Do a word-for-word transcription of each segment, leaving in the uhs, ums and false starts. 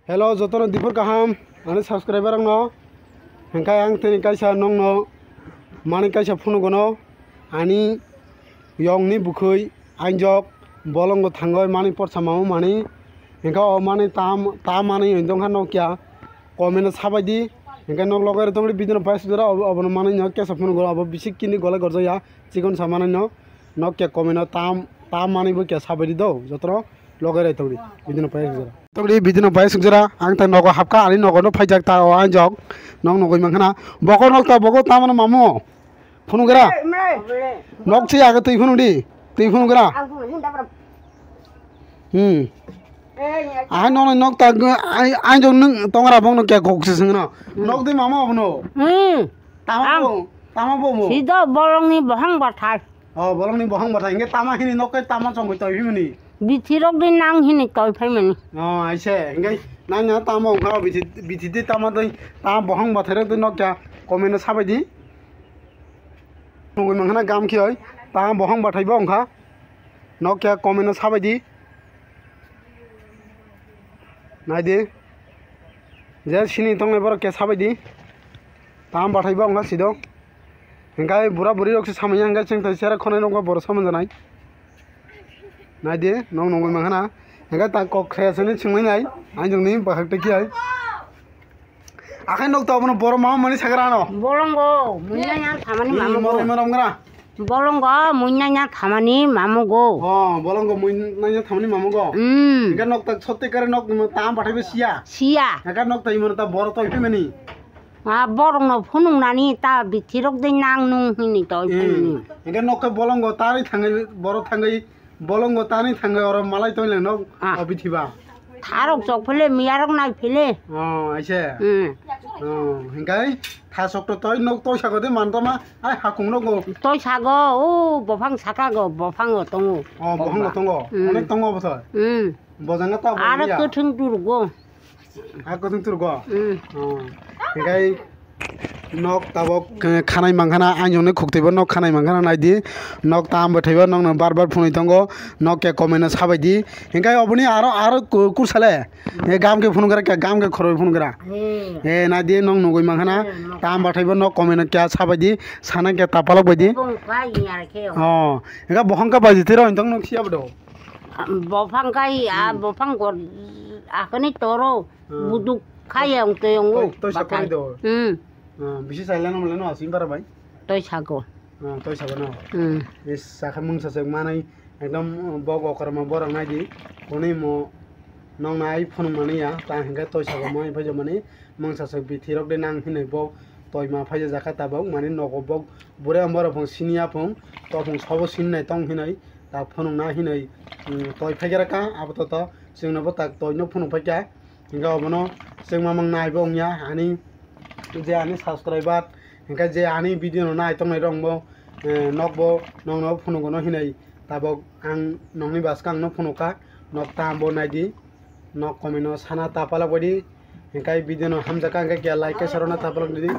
Hello, jotono dipor kaham, ani subscriber rokno. Hingkhe ang tini kaisa nongno mani kaisa phunugono, ani yongni bukhwi anjok bolongo thangoi mani porsa mamo mani. Hingkhe o mani tam, tam mani hindong kha nokya comment o sabaidi. Hingkhe nok logai tongdi video no paisuk jora, obo, obono mani no kesa phunugo, obo bisik kini gole gorjaya, chikon sa mani no. Nok kya comment o tam, tam manwi bo kya sabaidi do, jotoro logai rai tongdi, bidino pai sukjora. Tongdi bidino pai sukjora, ang ta nogo hapka, ani nogo no phaijak ta o anjok, nok nogoi mankhana, boko nok ta, boko tamano mamo, phunukgra, nok si aga twi phunukdi, twi phunukgra. Hmm. Aha nono nok ta, ai, anjok nwng tongra bongno kya kok se sengno, nok di mamo abono. Hmm. Tama bo, tama bo mo. Sido bolongni bohang bathai. Oh, bolongni bohang bathai. Hingke tama hini nok kai tama chongoi toi himani. Bithirok di nang hini toi phaimani. Oh, aise. Hingke nang na tama ongkha bithi, bithi di tama doi tama bohang bathai rok di nok kya comment o sabaidi. Nungoi mankhana gam khioi tama bohang bathai bo ongkha. Nok kya comment o sabaidi. Naidi. Je sini tongnai borok kya sabaidi. Tam bathai bo ongkha sido. Hingkai bura buri rok se samanya hingkai chwng tai sera khonai rok bo borok samanja nai. Naidi, nok nungoi mankhana. Hingkai ta kok khaya sani chwngmai nai. Anjong ni bahak te kiyai. Akhai nok to abono borok mama mani sagra ano. Bolongo, muina yang thamani mama go. Moro moro ngra. Bolongo, muina yang thamani mama go. Oh, bolongo muina yang thamani mama go. Hmm. Hingkai nok ta sotte kare nok tam bathai bo siya. Siya. Hingkai nok ta imo ta borok to ipi mani. Ah, borok no phunung nani ta bithirok de nang nung hini to ipi mani. Hingkai nok ta bolongo tari thangai borok thangai Bolongo tani thangai oro malai tongile no. Ah. Obi thiba. Tharok chok phele miyarok nai phele. Oh, aise. Hmm. Oh, hingkai thasok to toi nok toi sago de mantama ai hakung nogo. Toi sago o bophang saka go bophang o tongo. Oh, bophang o tongo. Hmm. Onek tongo bothor. Hmm. Bojanga ta. Aro kwthwng turgo. Ha, kothong turgo? Hmm. Oh. Hingkai nok tabok, eh, khanai mankhana, ang jongni khuktwibo nok khanai mankhana naidi. Nok tam bwthaibo nokno bar bar phunui tongo. Nok khe comment o sabaidi. Hingkai oboni aro, aro ku-, kursale. E gam khe phunukgra khe, gam khe khoroi phunukgra. Hmm. E naidi nok nugui mankhana. Hmm, nok. Tam bwthaibo nok comment o kya sabaidi. Sana khe tapalok baidi. Bong pai ni ar khe. Oh. Hingkai bohong khe baji tiro hintong nok siya bodo. Bophang kai, ah, hmm, bophang gor, akani toro, hmm, buduk kaya ong toyong o. Toi, toi batai. Sakoni do. Hmm. Ah, bisi sailano muleno asim para bai. Toi sago. Ah, toi sago no. Hmm. Is sakha mungsa sek manai ekdom, uh, bok okorma borok nai di. Koni mo nong nai phunung mani ya. Ta hingke toi sago mo phai mani mungsa sek bithi rok de nang hinai bo toi ma phai jakha tabok mani nogo bok bure ambo rok phung sini aphung to phung sobo sini nai tong hinai. Ta phunukna hinwi, mm, toi phaikraka, abo to to chwngno bo tak toino phunuk phaikha. Hingkhe obono chwng mamang naibo wngya, ani je ani subscriber, hingkhe je ani video no nai tongnai rok bo, eh, nokbo nokno phunugo no hinwi tabok ang nokni bwskang no phunukha, nok ta bo naidi. Nok comment o sana ta palak baidi. Hingkai video no hamjaka hingkai kya like khe sarona ta palak didi.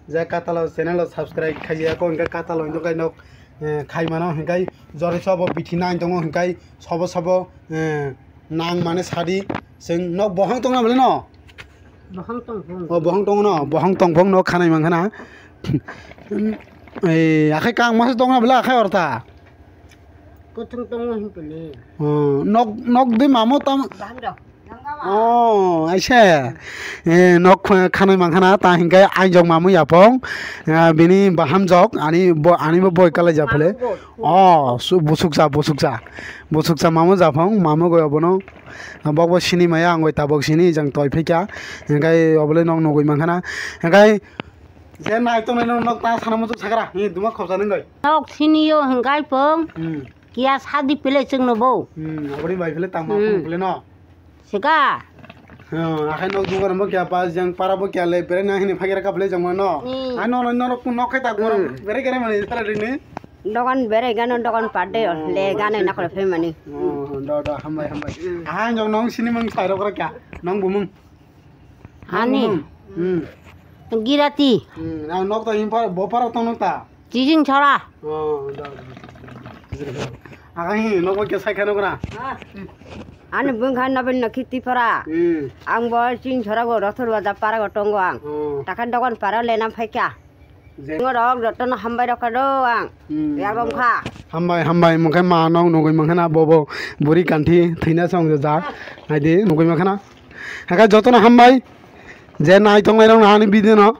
Je katalo channel o subscribe khaiya ko hingkai katalo hingkai nok, eh, khai mano hingkai jori sobo bithi nai tongo hingkai sobo sobo, eh, nang mane sadi. Sing nok bohang tongna bole no? Bohang tong phung. O bohang tong no, bohang tong phung no khanai mangkhana. Eh, akhai kang mas tongna bole akhai orta. Kutung tongo hintuli. Oh, nok, nok de mamo tam. Baham do. Oh, aise. Eh, nok kh-, khanai mangkhana ta hingkai ainjok mamu yapong. Ah, bini bahamjok ani bo, ani bo boi kalai japhale. Mamu bo. Oh, su-, busuksa, busuksa. Busuksa mamu japong, mamu goi obono. Bokbo sini maya, ang goi tabok sini, jang toi phikya. Hingkai obole nok nugui mangkhana. Hingkai je nai tongnai nok ta sana muchuk sakra. Hi duma khopsa nung goi. Nok sini yo hingkai pong. Hmm. Kiya sadi pele chwngno bo. Hmm, aboni bai phele tangma phung phele no. Sika. Hmm, akhai nok dugan bo kiya ba jang para bo kiya le bere na hini phagera ka phele jang no. Hmm. Ai no no no no khai ta goro bere gere mani sara rini. Dogan bere gano dogan pade le gano na khole phe mani. Oh, do do hambai hambai. Hmm. Ai jong nong sini mang sai ro kra kya. Nong bumung. Ani. Hmm. Girati. Hmm, ang nok ta impar boparo tong nok ta. Chising chora. Oh, da. Aga hi nok ke sai khano kra. Ah. Ani bwngkha Nobin Nakhi Tripura. Hmm. Ang bo Chinchora go Rothor Bajar para go tongo ang. Oh. Takha dogan para lena phaikha. Je- Ngo rok jotono hambai rokha do ang. Hmm. Yabam kha. Hambai, hambai, mungkhe ma nong nugui mangkhana bobo buri kanthi thwina song jak. Naidi nugui mangkhana. Hakhe jotono hambai. Je nai tongnai rok ani video no.